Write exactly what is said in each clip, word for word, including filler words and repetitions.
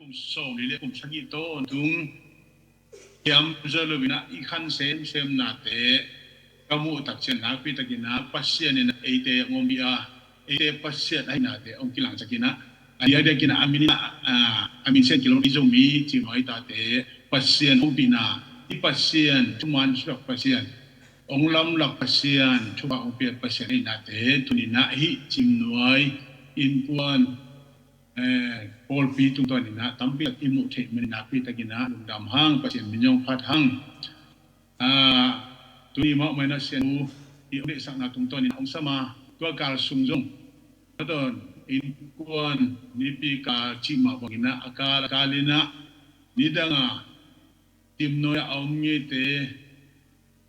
kum sawmli le kum sagih tawntung kiam zo lo-in ah i khan semsem nate ka muh tak ciang nakpi takin ah Pasian in ah eite hong ompih a, eite Pasian ahi nate hong kilangsak in ah, a diakdiakin ah a min in ah, a, a min sian kilawm i Zomi Cimnuai tate Pasian ompihna, i Pasian thuman suak Pasian, hong lamlak Pasian, thupha hong piak Pasian ahi nate tuni-in ah hih Cimnuai innkuan, eh, pawlpi tungtawnin ah tampi tak i muh theih manin nakpi takin ah lungdam hang, Pasian min zong phat hang. Ah, tuni mahmah in ah Sianu i hong deihsakna tungtawnin ah hong sam a, tua kal sung zong, tua tawn innkuan nipi kal cih mah bangin ah a kal a kal in ah nidang a Cimnuai ah a om ngeite,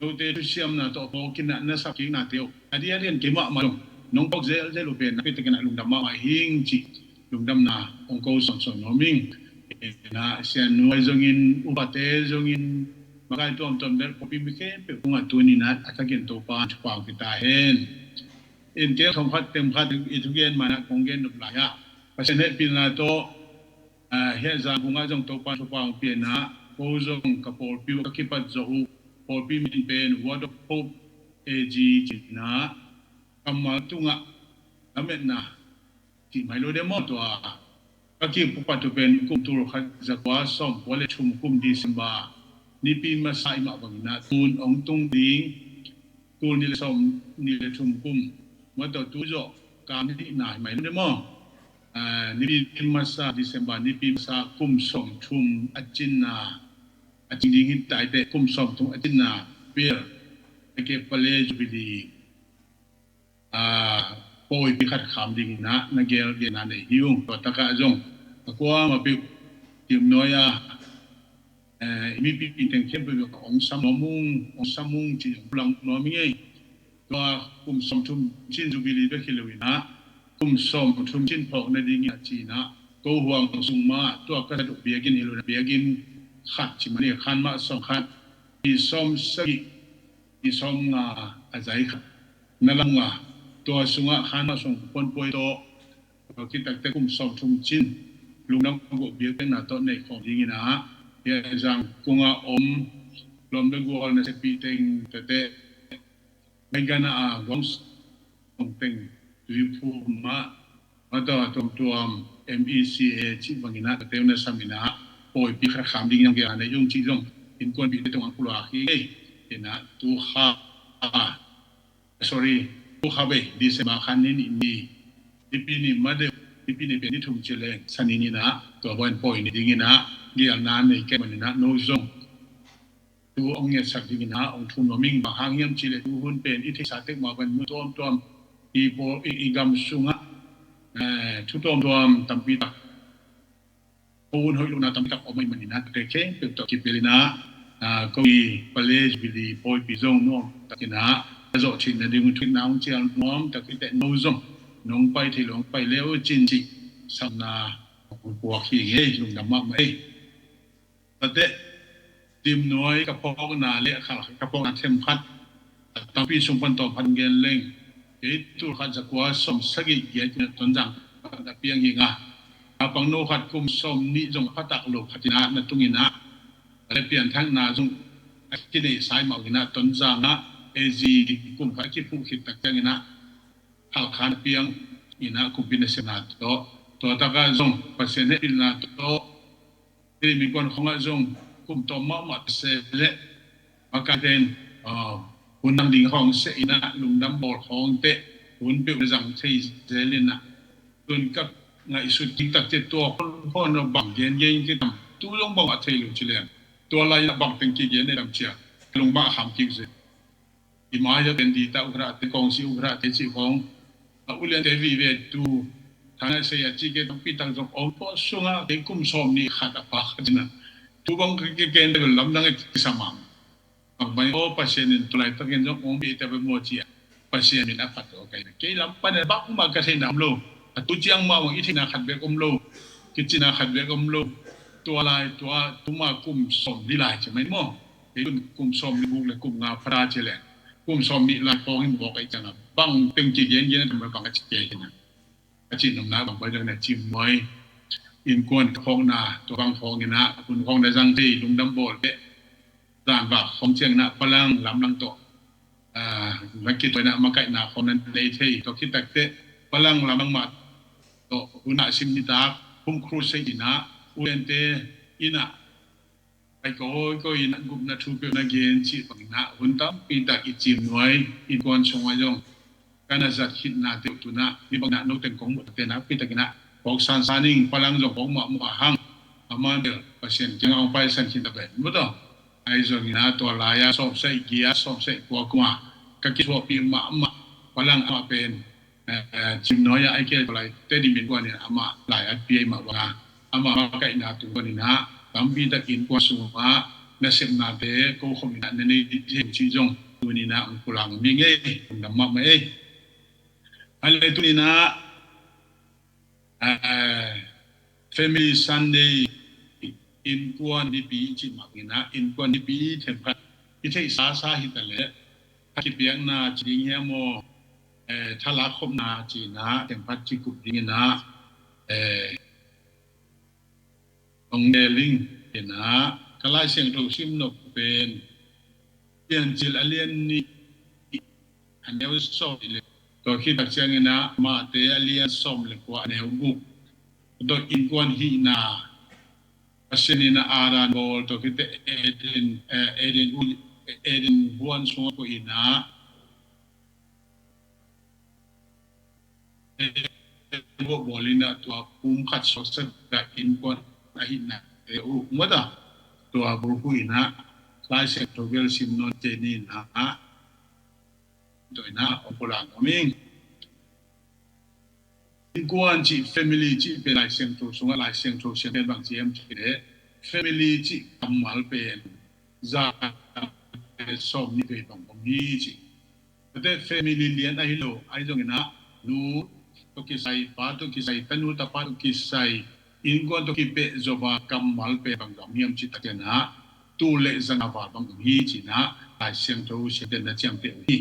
note thusiamna tawh phawk in ah na sap kiknate uh a diakdiakin keimah mah zong nong phawk zelzel uh pen nakpi takin ah lungdam mahmah ing cih lungdamna hong ko sawnsawn nuam ing. Ina, Sianu zongin, upate zongin, makai tuamtuam bel pawlpi mi khempeuh tungah tuni-in ah a thakin Topa'n thupha hong pia ta hen. In kei thong khat tem khat i thugen man ah kong gen nop lai ah Pasian hehpihna tawh, ah, hih Zangkung ah zong Topa'n thupha hong pia in ah ko zong ka pawlpi uh ka kipat zawh uh, pawlpi min pen Word of Hope A G ci-in ah kammal tungah lametna cih mai lo de maw, tua ka kipat uh pen kum tul khat za kua sawm kua le thum kum December nipi masa i mah bangin ah tun hong tung ding, tul nih le sawm nih le thum kum, maw, tua tu zawh kam nihna hi mai lo de maw. Ah, nipi masa, December nipi masa kum sawm thum a cinna, a cing ding hi ta i teh kum sawm thum a cinna pial, eke Paley Jubilee, ah, pawipi khat kham dingin ah na gelgelna nei hi ung. Tua takah zong a kuamah peuh Cimnuai ah, eh, i mipi teng khempeuh hong sam nuam ung, hong sam ung ci-in hong pulang nuam ing ei. Tua kum sawm thum cin Jubilee bek hi lo-in ah kum sawm thum cin phawk nadingin ah ci-in ah ko huang sung mah tua ka zat uh biakinn hi lo-in ah biakinn khat ci mah ni, khan mah sawm khat, pi sawm sagih, pi sawm nga a zai khat na lam nga, tua sungah khan mah sawm puanpuai tawh, tua khit takteh kum sawm thum cin lungdam gawh biakpiakna tawh nei khawm dingin ah, hih Zangkung ah om lawm le gual na sepih teng tate, Meghalaya a guang sung teng Tuiphum ah, maw, tua tuamtuam M E C A cih bangin ah tate uh na sam in ah pawipi khat kham dingin ah gelna nei ung cih zong innkuanpihte tungah pulak hi ei. Ina, tu kha, sorry, tu kha bei December kha ni nih ni, nipi ni mah deuh, nipi ni pen ni thum ci leng Sani ni-in ah tua bang pawi ni dingin ah gelna nei kei manin ah no zong tu hong ngetsak dingin ah hong thum nuam ing. Bang hang hiam cih leh tu hun pen i theihsa tek mah bangin mun tuamtuam, i pawl, i, i gam sungah, eh, thu tuamtuam tampi tak, ko hun hoih lohna tampi tak om ahih manin ah tate khempeuh tawh kipelh in ah, ah, ko i Paley Jubilee pawipi zong nuam takin ah a zawh theih nading uh thuhilhna hong cial nuam tak hi teh no zong nong pai thei lo hong pai le uh cin cih sapna hong puak hi ing ei. Lungdam mahmah ei. Tate, Cimnuai ka phawkna le a khal ka phawkna themkhat, a tampi sung pan tawm khat gen leng, kei tul khat za kua sawm sagih giat in ah Tonzang pan a piang hi ing a, naupang no khat kum sawm nih zong a phatak lo khat in ah na tung in ah, a le pianthakna zong a kineihsa mah in ah Tonzang ah A G kum khat a kiphuh khit tak ciangin ah Halkha na piang in ah kumpi nasepna tawh, tua takah zong Pasian hehpihna tawh, hih innkuan khawngah zong kum tawm mahmah ta se leh makaite in, ah, hun dang ding khawng seh in ah lungdam bawl khawng teh hun peuh na zang thei zel in ah, tun ka ngaihsut ding tak ciang tua khawng, khawng na bang gen gen kitam, tu zong bang a thei lo ci leng, tua lai-in ah bang teng kigen na tam cia, lungmah a kham kik zel. I mai-ah pen dita ukhrate, kongsi ukhrate cih khawng, a uliante vive tu, thana sei a cih kei tampi tak zong om, tua sungah kei kum sawm nih khat a pa khat in ah, tu bang ka kigen lamdang a kisam a, bang bang, aw, Pasian in tu laitakin zong hong bihte bek maw ci-a, Pasian min a phat aw, kei, kei lam pan in bangmah ka theihna om lo. A tu ciang mah bang i theihna khat bek om lo, kicina khat bek om lo. Tua lai, tua, tuma kum sawm li lai ci mai maw. Kei kum, kum sawm li guk le kum nga phara ci leng, kum sawm nih lai khawng hi mawk ahih ciangin bang teng kigen gen a tam bang a ci kei hi na. A cih nopna bang pai dang na Cimnuai, innkuan khawkna, tua bang khawng inah hun khawng na zang thei, lungdam bawl teh, zanvak khawng ciang inah palang lamlang tawh na kitawina makaihna khawng na nei thei. Tua khit takteh palang lamlang mah tawh hun ah sim nitak home crusade inah u lente inah pai kawikawi inah gupna thu peuh na gen cih bang inah hun tampi tak i cim nuai innkuan sungah zong ka na zat khitnate uh tunah hih bang inah note kong muh takte nakpi tak inah phawk sansan ing. Palang zong phawk mahmah hang, a man bel Pasian kiangah hong paisan khin ta pen mu tawh. Ahi zong inah tua lai-ah sawmsagih giat sawmsagih kua kum a ka kithuahpih mahmah palang amah pen cim nuai-ah a i kei lai Tedim innkuan in amah lai a pia i mah banga amah makaihna tungtawn inah tampi tak innkuan sungah nasepnate ko khawm inah na nei thei uh cih zong tuni inah hong pulak nuam ing ei. Lungdam mahmah ei. A le tuni inah Family Sunday, innkuan nipi i cih mah inah innkuan nipi themkhat i theihsa sa hi ta leh a kipiakna ci ding hiam maw, thalak khopna ci inah themkhat kikup ding inah hong nel ing. Inah ka Lai Siangtho sim nop pen Piancil a lian nih a neu sawm le, tua khit tak ciang inah Mate a lian sawm le kua a neu guk. Tua innkuan hihna, Pasian inah Adam bawl, tua khit teh Eden, Eden, Eden huan sungah koih inah bawl inah tua pumkhat suaksak a innkuan a hihna te uh mata tua burhu inah Lai Siangtho bel sim nawn te ni inah tua inah hong pulak nuam ing. Innkuan cih, family cih pen Lai Siangtho sungah Lai Siangtho siam pen bang ci hiam cih leh family cih kammal pen za sawm nih vei bang om hi ci. Tua teh family lian ahi lo, ahi zong inah nu tawh kisai, pa tawh kisai, tanu tapa tawh kisai, innkuan tawh kipeh zawh a kammal pen bang om hiam cih tak ciang inah tul le za nga val bang om hi ci inah Lai Siangtho siamte na ciamteh uh hi.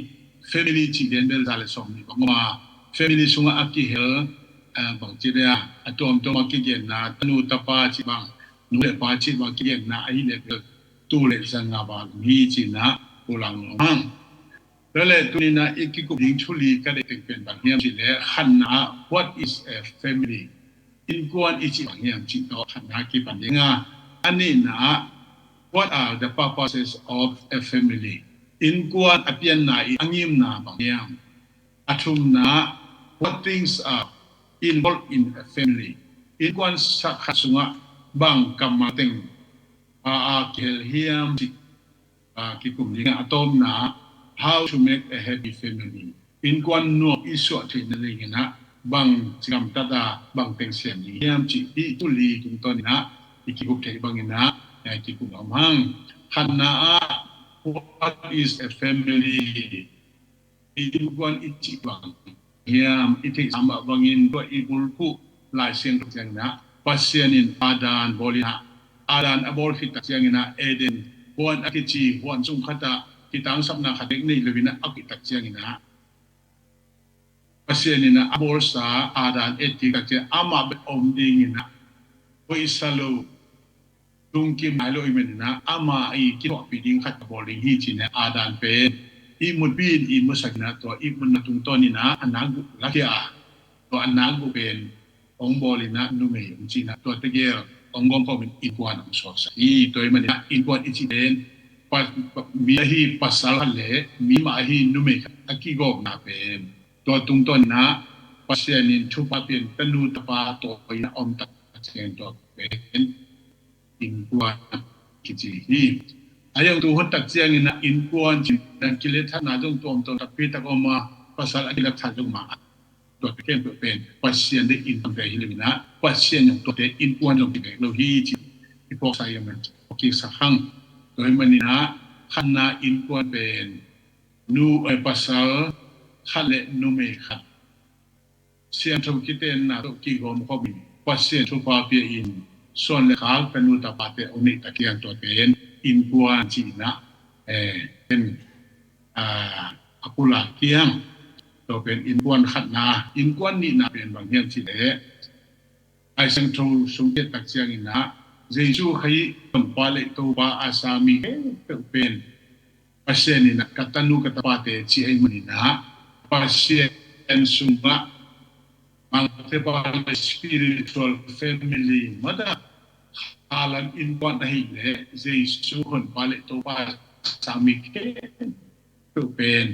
Family cih lian bel za le sawm nih bang om a, family sungah a kihel bang ci leh a tuamtuam a kigenna, tanu tapa cih bang, nu le pa cih bang kigenna ahih leh bel tul le za nga val om hi ci inah pulak nuam hang. Tua leh tuni inah i kikup ding thu li ka deih teng pen bang hiam cih leh khatna ah, what is a family? Innkuan i cih bang hiam cih tawh khatna kipan ding a, a nihna ah, what are the purposes of a family? Innkuan a pianna i a ngimna bang hiam? A thumna ah, what things are involved in a family? Innkuan khat sungah bang kammal teng a kihel hiam cih kikum ding a, a tawpna ah, how to make a happy family? Innkuan nuam i suah theihna ding inah bang ci gamtat a bang teng siam ding hiam cih hih thu li tungtawn inah i kikup theih bang inah i kikup nuam hang. Khatna ah, what is a family? Innkuan i cih bang hiam? I theihsa mah bangin tua i bulphuh Lai Siangtho ciang inah Pasian in Adam bawl inah, Adam a bawl khit tak ciang inah Eden huan a kici huan sung khat ah kitangsapna khat bek nei lo inah a kik tak ciang inah Pasian inah a bawlsa Adam et kik tak ciang amah bek om ding inah hoihsa lo, lungkim nai lo ahih manin ah amah i kithuahpih ding khat a bawl ding hi ci inah Adam pen ihmutpih in ihmutsak inah tua ihmutna tungtawn inah a nakguh lakhia a, tua a nakguh pen hong bawl inah numei hong ci inah tua tegel hong gawm khawm in innkuan hong suaksak hi. Tua ahih manin ah innkuan i cih pen mi ahi pasal khat le mi mah ahi numei khat a kigawmna pen tua tungtawn inah Pasian in thupha pia in tanu tapa tawh inah om tak ciang tua pen innkuan kici hi. A yangtu hun tak ciang inah innkuan cih dan kilethatna zong tuamtuam takpi tak om a, pasal a kilethat zong mah a, tua khempeuh pen Pasian deih innkuante hi lo inah Pasian zong tuate innkuan zong kibek lo hi cih i phawksa hiam man cih phawk kiksak hang. Tua ahih manin ah khatna innkuan pen nu, eh, pasal khat le numei khat siangtho kitenna tawh kigawm khawm in Pasian thupha pia in suan le khak tanu tapate hong neih tak ciang tua pen innkuan cih inah, eh, pen, ah, a pulak ciang tua pen innkuan khatna. Innkuan nihna pen bang hiam cih leh Lai Siangtho sung i et tak ciangin ah, Jesu Khazih Honpa le Topa a sang mi khempeuh pen Pasian in ah, ka tanu ka tapate ci ahih manin ah, Pasian sungah multiple spiritual family, mother, khalam innkuan ahih leh Jesu Honpa le Topa a sang mi khempeuh pen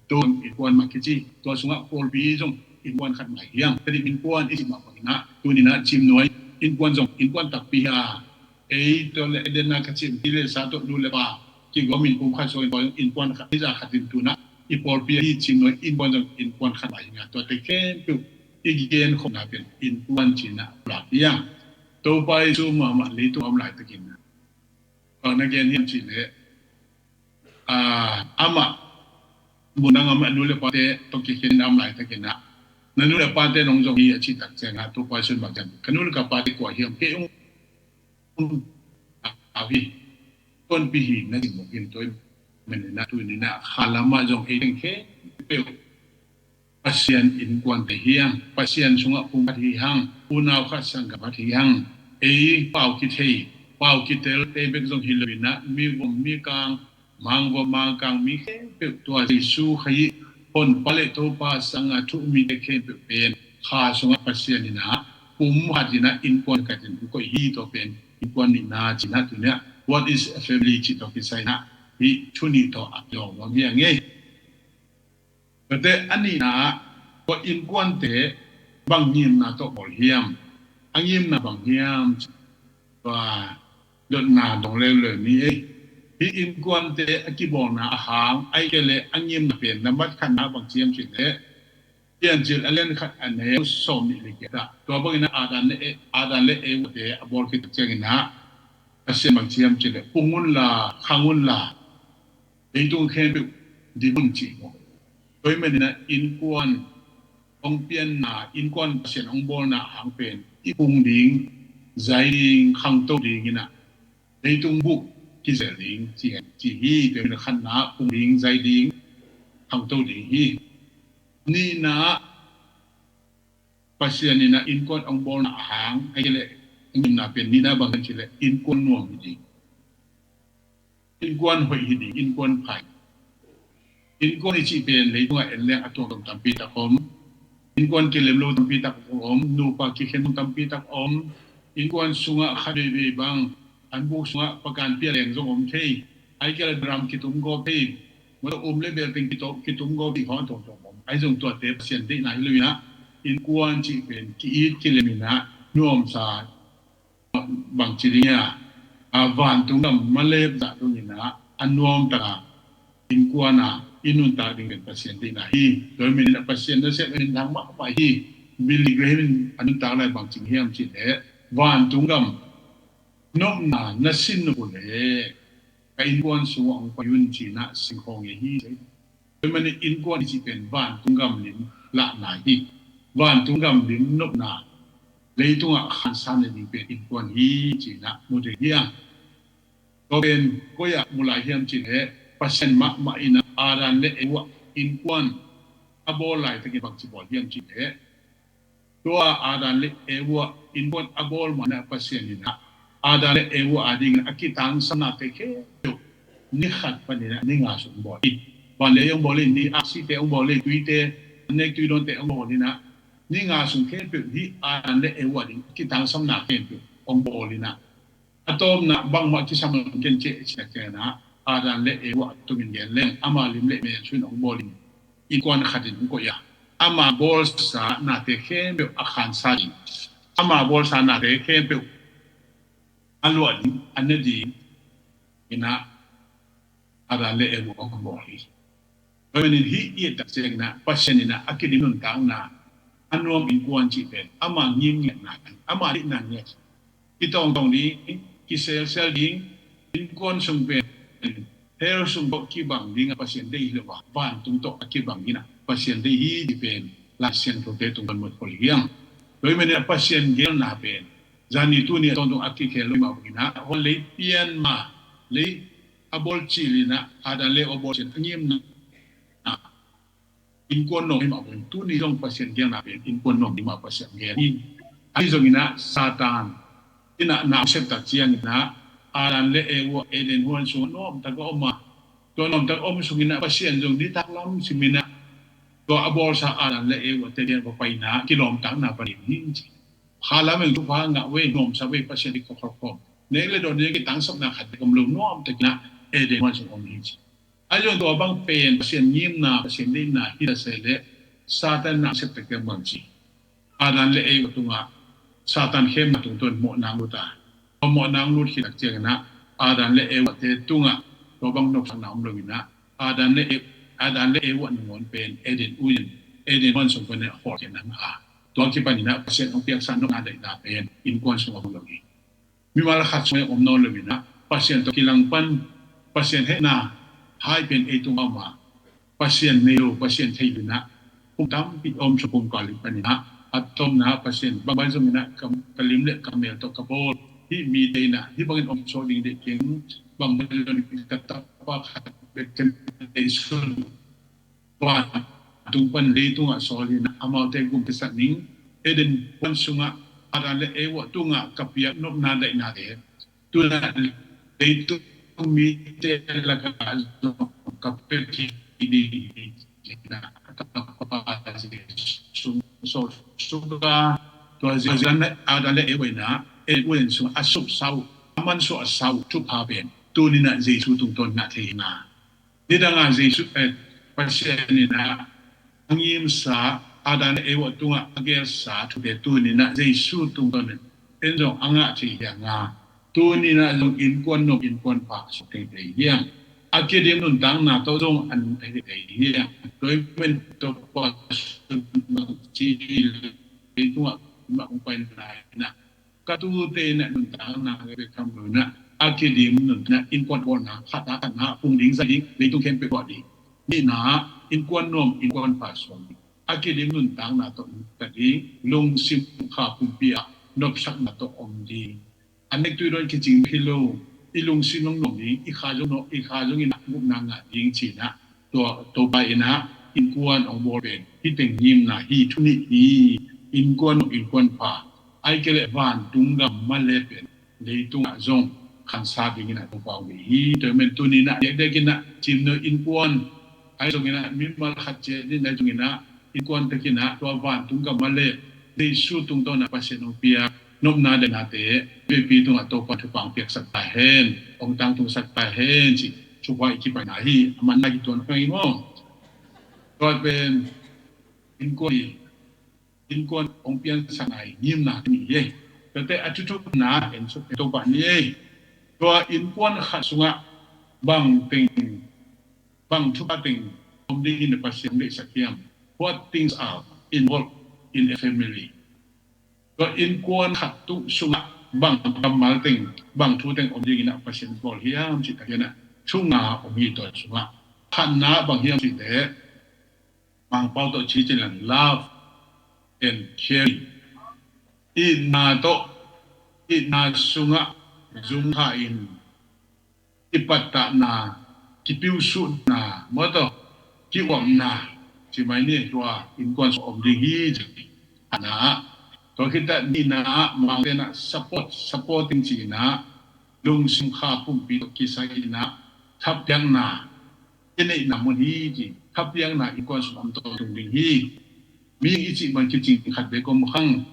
tua innkuan mah kici, tua sungah pawlpi zong innkuan khat mah hi hang. Tedim innkuan i cih mah bangin ah, tuni-in ah Ciimnuai innkuan zong innkuan takpi hi a, ei tua le Eden a ka cih, pi le sa tawh nu le pa kigawmin pumkhat suak in, tua zong innkuan khat, ei za khat in tu-in ah i pawlpi ahi Ciimnuai innkuan zong innkuan khat mah hi hang. Tuate khempeuh i genkhopna pen innkuan ci-in ah pulak hi hang. Topa Jesu mahmah leitung a om laitakin ah, bang na gen hiam cih leh, ah, amah mun dang amah nu le pate tawh kikhen a om laitakin ah, na nu le pate nong zong hi a cih tak ciangin ah, Topa Jesu in bang ci hiam, ka nu le ka pate kua hiam, kei hong, hong au hi, tonpih hi, na ci mawk hi. Tua ahih manin ah, tuni-in ah khalam ah zong ei teng khempeuh Pasian innkuante hi hang, Pasian sungah pumkhat hi hang, unau khat sanggam khat hi hang. Ei pau kithei, pau kitelte bek zong hi lo-in ah, mivom mikang, mangvom mangkang mi khempeuh, tua Jesu Khazih Honpa le Topa sangin thu-um mite khempeuh pen kha sungah Pasian in ah pumkhat in ah innkuan khat in hong koih hi. Tua pen innkuan nihna ci-in ah, tuni-in ah what is a family cih tawh kisai-in ah hih thu nih tawh a kiawm nuam hi ing ei. Tuate a nihna ah, tua innkuante bang ngimna tawh bawl hiam? A ngimna bang hiam? Tua dotna dong leuleu ni ei. Hih innkuante a kibawlna a hang, ahih kei leh a ngimna pen, nambat khatna bang ci hiam cih leh, Piancil a lian khat a neu sawm nih le giat ah, tua bangin ah Adam le E-, Adam le Eva te a bawl khit ciangin ah, Pasian bang ci hiam cih leh, pung unla, khang unla, leitung khempeuh dim un ci hi maw. Tua ahih manin ah innkuan hong pianna, innkuan Pasian hong bawlna a hang pen i pung ding, zai ding, khangto ding in ah, leitung bup kizel ding ci hi, ci hi. Tua ahih manin ah khatna pung ding, zai ding, khangto ding hi. Nihna Pasian in ah innkuan hong bawlna a hang, ahih kei leh a ngimna pen nihna bang hiam cih leh innkuan nuam hi ding, innkuan hoih hi ding, innkuan pha hi. Innkuan i cih pen leitungah en leng a tuamtuam tampi tak om. Innkuan kilem lo tampi tak om, nupa kikhen lo tampi tak om. Innkuan sungah khat veivei bang an buk sungah pakan pia leng zong om thei. Ahih kei leh drum kitum gawp thei. Mawtaw um le bel teng kitum, kitum gawp thei khawng a tuamtuam om. Ahi zong tuate Pasian deihna hi lo-in ah, innkuan cih pen ki-it kilem in ah, nuamsa bang ci ding hiam, a, vantung gam malep zah dongin ah, a nuam tak a innkuan a i nuntak ding pen Pasian deihna hi. Tua ahih manin ah Pasian nasep a minthang mahmah hi. Billy Graham in a nuntak lai bang ci hiam cih leh, vantung gam nopna na sin nop uh leh, ka innkuan sungah hong pai un ci-in ah sin khawng hi, ci hi. Tua ahih manin innkuan i cih pen vantung gam lim lahna hi. Vantung gam lim nopna, leitungah khansa nading pen innkuan hi ci-in ah mu thei hi hang. Tua pen koi ah mu lai hiam cih leh, Pasian mahmah in ah Adam le Eva innkuan a bawl laitakin bang ci bawl hiam cih leh, tua Adam le Eva innkuan a bawl ma-in ah Pasian in ah Adam le Eva adingin a kitangsamnate khempeuh ni khat panin ah ni nga sung hong bawl hi. Van le hong bawl hi, ni aksite hong bawl hi, tuite, an nek tui dawnte hong bawl in ah, ni nga sung khempeuh hih Adam le Eva ading a kitangsamna khempeuh hong bawl in ah, a tawpna bangmah kisam lo ken cih, cih ciangin ah, Adam le Eva a tumin gen leng, ama lim le mel suin hong bawl in, innkuan khat in hong koih a, ama bawlsa nate khempeuh a khansa ding, ama bawlsa nate khempeuh a luah ding, a ne ding in ah, Adam le Eva hong bawl hi. Tua ahih manin hih i et tak ciangin ah, Pasian in ah a kidim nuntakna, a nuam innkuan cih pen, ama ngim ngiatna, ama deihna ngiat, kitawngtawng ding, kiselsel ding, innkuan sung pen hell sung tawh kibang ding a Pasian deih hi lo a, vantung tawh a kibang in ah Pasian deih hi cih pen Lai Siangthote tungah mu khol hi hang. Tua ahih manin ah Pasian geelna pen, zani tuni a tawntung a kikhel lo mah bangin ah, hon lei pian ma, lei a bawl cil in ah, Adam le Eva bawl cil a ngimna, innkuan nuam hi mah bangin, tuni zong Pasian geelna pen innkuan nuam ding mah Pasian geel hi. Ahi zongin ah Satan in ah na a sep tak ciangin ah Adam le Eva Eden huan sungah nuamtak a om a, tua nuamtak a om sungin ah Pasian zong nitak lam simin ah tua a bawlsa Adam le Eva te lian va paina kilawmtakna panin hi ci. Kha lam in thupha ngah vei, nuamsa vei, Pasian i kawkhawkhawm nek le dawn ding kitangsapna khat om lo nuamtakin ah Eden huan sung om hi ci. Ahi zong tua bang pen Pasian ngimna, Pasian deihna hi ta se leh Satan na a sep tak ciang bang ci? Adam le Eva tungah Satan khemna tungtawn mawhna lut a, tua mawhna lut khit tak ciangin ah Adam le Eva te tungah tua bang nopsakna om loin ah Adam le E- Adam le Eva nangawn pen Eden huan, Eden huan sung panin ah hawlkhiatna ngah a, tua kipanin ah Pasian hong piaksa nopna daihna pen innkuan sung om lo hi. Mimal khat sung om nawn loin ah Pasian tawh kilangpan, Pasian hehna hai pen ei tungah om a, Pasian nei lo, Pasian thei lo in ah kum tampi om, sung kum kal panin ah a tomna Pasian bangbang zongin ah ka, ka lim le ka mel tawh ka bawl, hih mite in ah hih bangin om sawh ding deih keng, bangbang zongin ka tapa khat bek ka neihsun, vantung pan leitungah sawl in ah amaute gum kisak ning. Eden huan sungah Adam le Eva tungah ka piak nopna daihnate tu-in ah leitung mite lakah zong ka pia kik ding hi ci-in ah a tapa Jesu sung sawl suk a, tua Jesu in ah Adam le Eva in ah Eden huan sungah a suksa uh, a mansuahsa uh thupha pen tuni-in ah Jesu tungtawn ngah thei hi ing a. Nidang a Jesu, eh, Pasian in ah a ngimsa, Adam le Eva tungah a gelsa thute tuni-in ah Jesu tungtawn in en zong a ngah thei hi ing a, tuni-in ah zong innkuan nuam innkuan pha a suak thei hi ing a, a kidim nuntakna tawh zong a nung thei hi ing a. Tua ahih manin Topa Jesu bang ci, leitungah mah hong paina in ah ka tute in ah nuntakna bek tham lo in ah a kidim nuntakna, innkuan bawlna, khatna khatna pung ding, zai ding, leitung khempeuh guah ding. Nihna ah innkuan nuam innkuan pha suak ding. A kidim nuntakna tawh nungta ding, lungsim kha pumpi ah nopsakna tawh om ding. A nek tui dawn kicing hi lo, i lungsim zong nuam ding, i kha zong nuam, i kha zong in ah gupna ngah ding ci-in ah tua Topa in ah innkuan hong bawl pen hih teng ngimna hi, thu nih hi. Innkuan nuam innkuan pha, ahih kei leh vantung gam mah le pen leitungah zong khansa dingin ah Topa hong deih hi. Tua ahih manin tuni-in ah diakdiakin ah Cimnuai innkuan ahi zongin ah mimal khat ciat in ahi zongin ah innkuan takin ah tua vantung gam mah le Jesu tungtawn ah Pasian hong piak nopna daihnate veipi tungah Topa thupha hong piaksak ta hen, hong tangtungsak ta hen ci. Thupha i kipaina hi, a manna hi tuan hong hi maw? Tua pen innkuan hi. Innkuan hong piansakna i ngimna hi. Tuate a thuthup na en suk Topa ni ei. Tua innkuan khat sungah bang teng, bang thupha teng om ding hi na Pasian deihsak hiam? What things are involved in a family? Tua innkuan khat tung sungah bang kammal teng, bang thu teng om dingin ah Pasian bawl hiam cih tak ciangin ah thu nga om hi. Tua sungah khatna bang hiam cih leh Mangpau tawh ci ciangin love and caring. Itna tawh, itna sungah zungkha in kipattahna, kipiusuhna, maw tawh, ki-uapna, ci mai ni. Tua innkuan sung om ding hi ci. Khatna ah, tua khit teh nihna ah, Mangte in ah support, supporting ci-in ah, lungsim kha pumpi tawh kisai in ah, thapiakna, i neihna mun hi ci. Thapiakna innkuan sung om tawntung ding hi. Mihing i cih bang kicing khat bek om khang.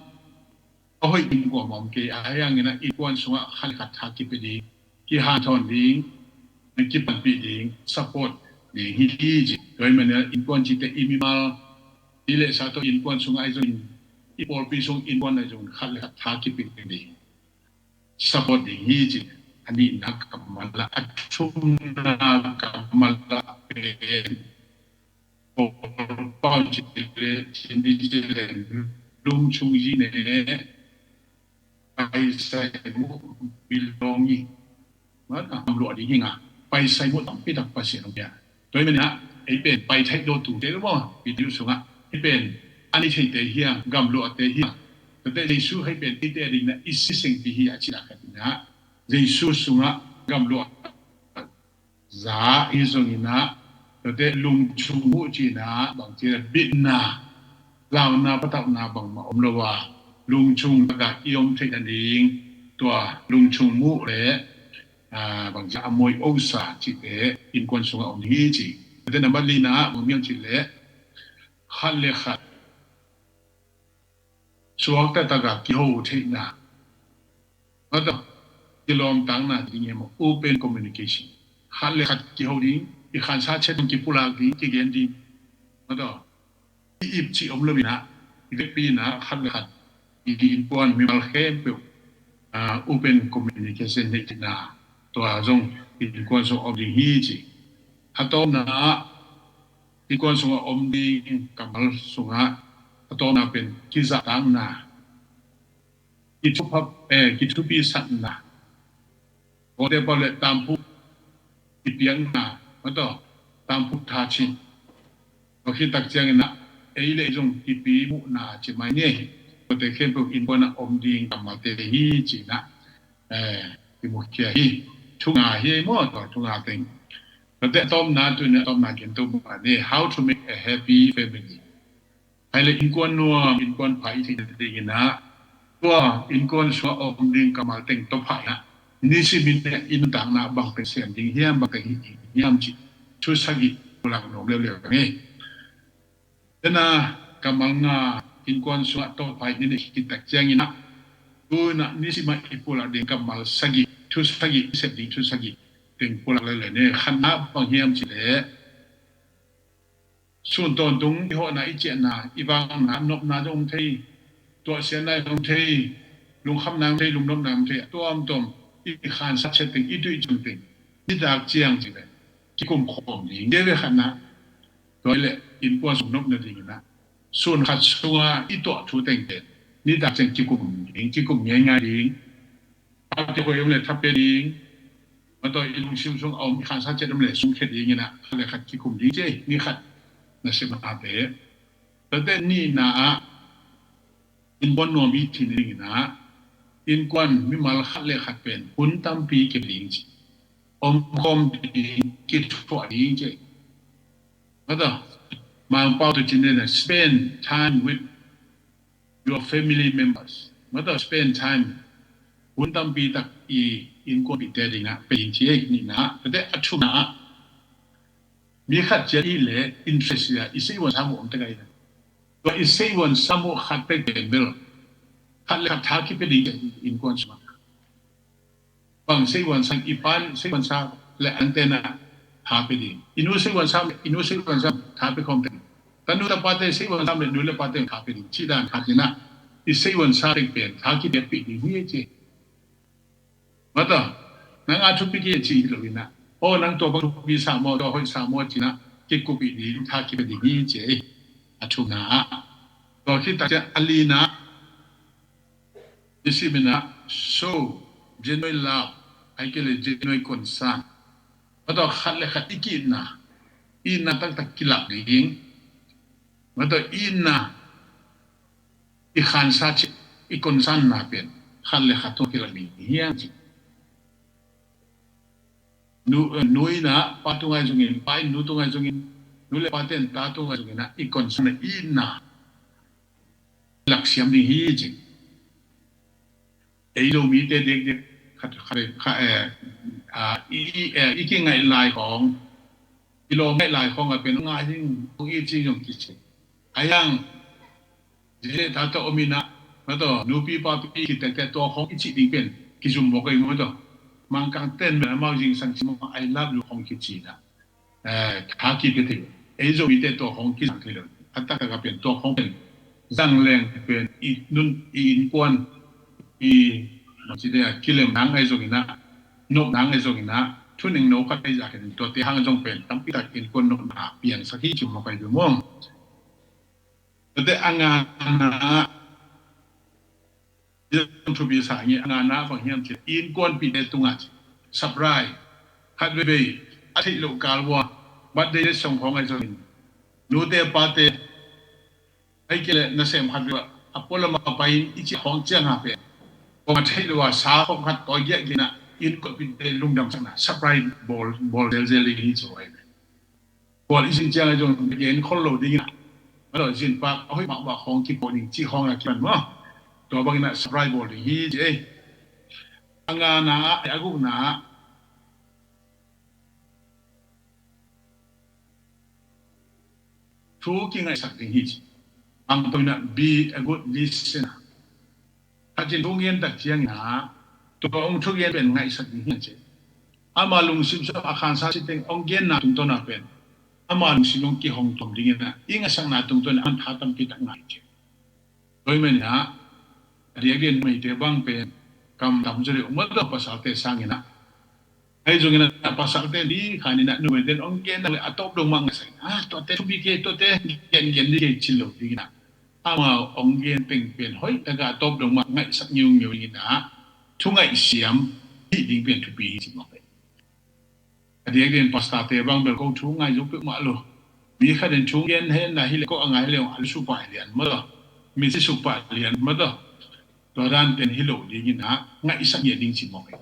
A hoih ding kuamah om kei a, ahi hangin ah innkuan sungah khat le khat tha kipia ding, kihanthawn ding, kipanpih ding, support ding hi ci. Tua ahih manin ah innkuan cihte i mimal, i lehsa tawh innkuan sungah ahi zongin, i pawlpi sung innkuan ahi zongin khat le khat tha kipia ding, support ding hi ci. A nihna kammal ah, a thumna kammal ah pen Paul, Paul cih leh, cih leh, lungchung zi ne, paisai mu, belonging. Mah a, gamluah ding hi ing a, paisai mu tampi tak Pasian hong pia. Tua ahih manin ah, ei pen pai theih dawtute maw, video sungah, ei pen a nei theite hi hang, gamluahte hi hang. Tuate Jesu hih pen eite adingin ah i si sengpi hi a cih a khat in ah, Jesu sungah gamluah za hi zongin ah, tuate lungchung uh cihna bang ci leh bitna, launa patauhna bangmah om lo a, lungchung taka i om theih nading tua lungchung muh le, aa, bangzah a moi osa cihte innkuan sungah om ding hi ci. Tua te nambat lina ah bang hiam cih leh khat le khat suakta taka kiho theihna. Mataw, kilawmtakna ding hi maw, open communication. Khat le khat kiho ding, i khansa chet ding, kipulak ding, kigen ding. Mataw, i ip cih om lo inah, i vekpi inah khat le khat i innkuan mimal khempeuh, ah, open communication neih theihna tua zong innkuan sung om ding hi ci. A tawpna ah innkuan sungah om ding kammal sungah a tawpna pen kizahtakna, kithupi, eh, kithupisakna, kote pau le tamphuk kipiakna, mataw, tamphuk thachin. Tua khit tak ciangin ah ei le ei zong kipi muhna ci mai ni. Kote khempeuh innkuan ah om ding kammalte hi ci-in ah, eh, kimukhia hi. Thu nga hi ei maw, tua thu nga teng. Tua te a tawpna, tuni a tawpna gen to mah ni, how to make a happy family. Hai le innkuan nuam, innkuan pha i theih nadingin ah tua innkuan sungah om ding kammal teng tawh pha inah, nisimin i nuntakna bang pen sem ding hiam, bang pen hih ding hiam cih thu sagih pulak nuam leuleu ni. Tena kammal nga innkuan sungah tawh pha i neih khit tak ciangin ah, tu inah nisimah i pulak ding kammal sagih, thu sagih, i sep ding thu sagih teng pulak leuleu ni. Khatna bang hiam cih leh sun tawntung i hawhna, i ciahna, i vangna, nopna zong om thei, tuahsiatna zong om thei, lungkhamna zong om thei, lungnopna zong om thei, a tuamtuam i khansa chet teng, i tuih ciang teng, nitak ciang cih leh kikum khawm ding, dei ve khatna. Tua hi leh innkuan sung nopna dingin ah sun khat sunga i tuah thu teng pen nitak ciang kikum ding, kikum ngeingai ding. Pate koi om le tha pia ding. Mataw, i lungsim sung a om i khansa chet om le sungkhia dingin ah khat le khat kikum ding ci ei, ni khat nasepnate. Tua te nihna ah innkuan nuam i theih nadingin ah innkuan mimal khat le khat pen hun tampi kep ding ci. Omkhawm ding, kithuah ding ci ei. Mataw, Mangpau tu cin dena spend time with your family members. Mataw, spend time. Hun tampi tak i innkuanpihte dingah pe ding ci ei, nihna ah. Tua te a thumna ah mi khat ciat i le interest a i seivuansa muh om tek a i le, tua i seivuansa muh khat pek pen bel khat le khat tha kipia ding ci ei, innkuan sungah. Bang seivuansa, i pa seivuansa le angtena tha pia ding. I nu seivuansa le i nu seivuansa tha pia khawm tek ding. Tanu tapate seivuansa le nu le pate tha pia ding. Cih dan khat inah i seivuansa pek pen tha kipiakpih ding hi ci ei. Mataw, nang a thupi kei ci hi lo inah, aw, nang tua bang thupi sa maw, tua hoih sa maw ci-in ah kikupih ding, tha kipia ding hi ci ei. A thumna ah. Tua khit tak ciang a lina ah, i simin ah show genuine love, ahih kei leh genuine concern. Mataw, khat le khat i ki-itna, itna taktak kilak ding. Mataw, itna, i khansa cih, i concern na pen khat le khat tungah kilak ding hi hang ci. Nu, eh, nu in ah pa tungah zongin, pa in nu tungah zongin, nu le pate in ta tungah zongin ah i concern na, i itna laksiam ding hi ci. Ei Zomite dekdek khat, khat, khat, eh, ah, i, i, eh, i kingaih lai khawng, i lawm ngaih lai khawng a pen ngai ding, kong it ci zong kici. A yang, zite ta tawh om inah, mataw, nupi papi kitektek tua khawng i cih ding pen kizum mawk a i, mataw. Mangkang ten men amau zingsang ci mawk, "I love you," khawng kici inah. Eh, tha kipia thei. Ei Zomite tua khawng kizang thei lo. A taktak a pen tua khawng pen zang leng pen i nun, i innkuan, i, ci dei a, kilem nang ahi zongin ah, nop nang ahi zongin ah, thuneng no khat ahi zah khen tuate hang zong pen tampi tak innkuan nopna piangsak hi ci mawk a i, maw. Tuate a ngana ah i zong thupi sa nge, a ngana ah bang hiam cih leh innkuanpihte tungah ci, surprise, khat veivei a theih loh kal ua, birthday le song khawng ahi zongin, nute pate, ahih kei leh nasem khat veivei a pualam a pai-in i cih khawng ciang a pen, kong a theih loh a sa khawng khat tawi giahgiah inah innkuanpihte lungdamsakna, surprise bawl, bawl zelzel ding hi ci ahi ve. Khual i zin ciang a zong gen khol lo ding inah, a lo zin pak a hoih mahmah khawng kipuah ding cih khawng a kipan maw. Tua bangin ah surprise bawl ding hi ci ei. A ngana ah, a gukna ah thu kingaihsak ding hi ci. Bang tua in ah be a good listener. Khat in thu gen tak ciangin ah tua hong thugen pen ngaihsak ding hi ci. Ama lungsim sung a khansa citeng hong genna tungtawn ah pen ama lungsim hong kihong tuam dingin ah i ngaihsakna tungtawn ah aman tha tampi tak ngah hi ci. Tua ahih manin ah a diakdiakin numeite bang pen kam tam zaw deuh mah tawh pasalte sangin ah. Ahi zongin ah pasalte ding khanin ah numeite in hong gen nak leh a tawp dong mah ngaihsak in ah, tuate thupi kei, tuate gengen ding kei ci lo dingin ah, amau hong gen teng pen hoih takin a tawp dong mah ngaihsak ngiungeu dingin ah, thu ngaihsiam hih ding pen thupi hi ci mawk hi. A diakdiakin pastorte bang bel ko thu ngai zo peuhmah lo. Mi khat in thu gen hen la hi leh ko a ngai hi leh a lusu pah lian mah tawh, mitsi suk pah lian mah tawh. Tua dan pen hi lo dingin ah ngaihsak ngiat ding ci mawk hi.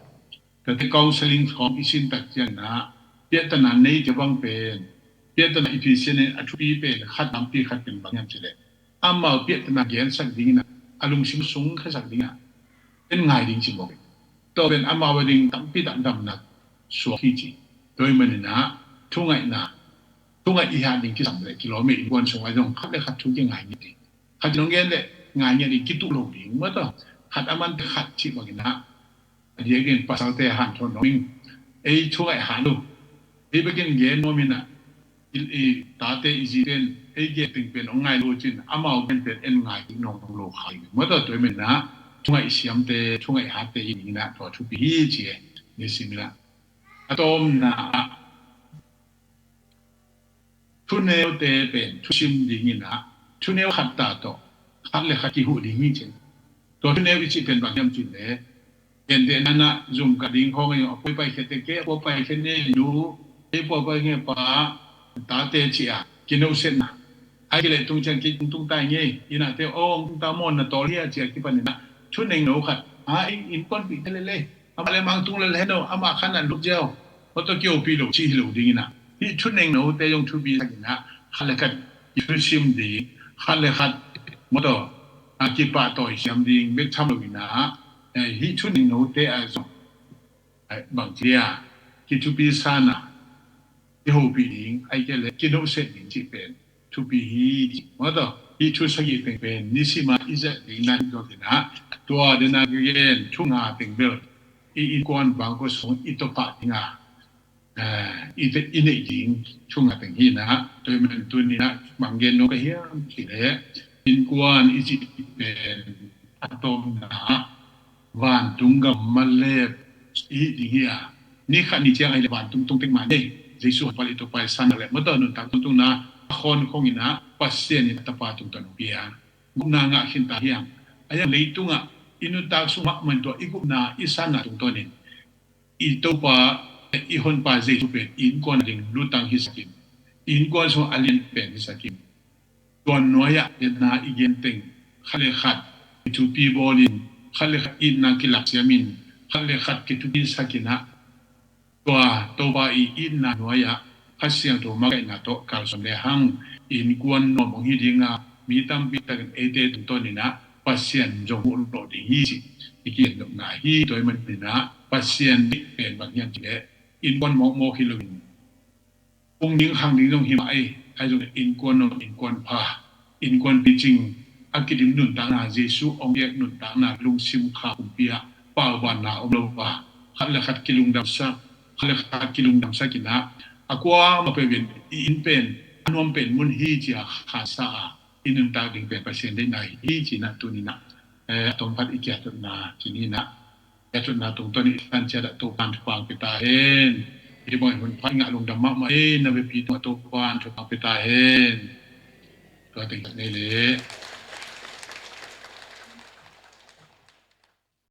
Tuate counseling khawng i sin tak ciangin ah piahtana neite bang pen piahtana i phiat in a thupi pen khat, lampi khat pen bang hiam cih leh amau piahtana gensak dingin ah, a lungsim sung khesak dingin ah en ngai ding ci mawk hi. Tua pen amau a ding tampi tak damna suak hi ci. Tua ahih manin ah thungaihna, thungaih i hat ding kisam leh kilawm ei. Innkuan sungah zong khat leh khat thu kingai ngiat ding. Khat in hong gen leh ngai ngiat ding, kituh lo ding mah tawh. Khat a mante khat cih bangin ah a diakdiakin pasalte hanthawn nuam ing. Ei thungaih hat lo. Ei bekin gen nuam in ah i, i tate i zite in ei gen teng pen hong ngai lo cin amau gen pen en ngai ding nuam lo kha hi mah tawh. Tua ahih manin ah thungaih siamte, thungaih hatte hi dingin ah tua thupi hi ci e. Nisim in ah a tawpna ah thuneute pen thusim dingin ah thuneu khat ta tawh khat leh khat kihuh ding hi ci. Tua thuneu i cih pen bang hiam cih leh, gentehna in ah zum kah ding khawng a, a pua i paikhia teh kei, a pua paikhia ni nu, kei pua paikhia pa, tate ci a kinawhsiatna. Ahih kei leh tung ciang kei tung ta ing ei, i nate aw tung ta maw, na tawl hi a ci a kipanin ah thunengno khat, a, innkuanpihte lel ei. Amah leh mang tung lel hen aw, amah khan a lut ziau. Mawtaw kihopih lo cih hi lo dingin ah, hih thunengnote zong thupisak in ah khat leh khat kithusim ding, khat leh khat mawtaw a kipahtawi siam ding bek tham lo in ah, eh, hih thunengnote ah zong, eh, bangci a kithupisan a kihopih ding, ahih kei leh kinawhsiat ding cih pen thupi hi. Mawtaw hih thu sagih teng pen nisim a i zat ding na hi zawk in ah, tua den a ka gen thu nga teng bel i innkuan bangkua sung i tawpah ding a, eh, i te, i neih ding thu nga teng hi in ah. Tua ahih manin tuni in ah bang gen nuam ka hiam cih leh, innkuan i cih pen a tawpna ah vantung gam malep i hih ding hi a, ni khat ni ciang ahih leh vantung tung tek mah ni. Jesu hong pal i Topa i sanna leh mawtaw nuntak tungtungna a khawnkhong in ah Pasian in a Tapa tungtawn hong pia, gupna ngah khin ta hi hang. Ahi hang leitungah i nuntak sung mahmah in tua i gupna i sanna tungtawnin i Topa, i Honpa Jesu pen i innkuan a ding lutang hisak in, i innkuan sung a lian pen hisak in, tua nuai-ah etna i gen teng khat leh khat kithupi bawlin, khat leh khat itna kilaksiamin, khat leh khat kithupisak in ah, tua Topa i itna nuai-ah Kha Siangtho makaihna tawh kalsuan lehang innkuan nuam hong hi ding a, mi tampi takin eite tungtawnin ah Pasian zong huh lawh ding hi cih i kigen nopna hi. Tua ahih manin ah Pasian deih pen bang hiam cih leh innkuan mawkmawk hi loin, hong ding khang ding zong hi mah ei. Ahi zong innkuan nuam, innkuan pha, innkuan picing a kidim nuntakna, Jesu hong piak nuntakna, lungsim kha pumpi ah paubanna om lo a, khat leh khat kilungdamsak, khat leh khat kilungdamsak in ah, a kuamah peuh in i inn pen a nuam pen mun hi ci a khansa a i nuntak ding pen Pasian deihna hi ci in ah tuni in ah, eh, a tawm khat i kiat nopna ci ni in ah. Ka tutna tungtawn i san ciat ah Topa'n thupha pia ta hen. Hih bangin hun pha i ngah lungdam mahmah hi. Na biapi tungah Topa'n thupha pia ta hen. Tua teng nei leh.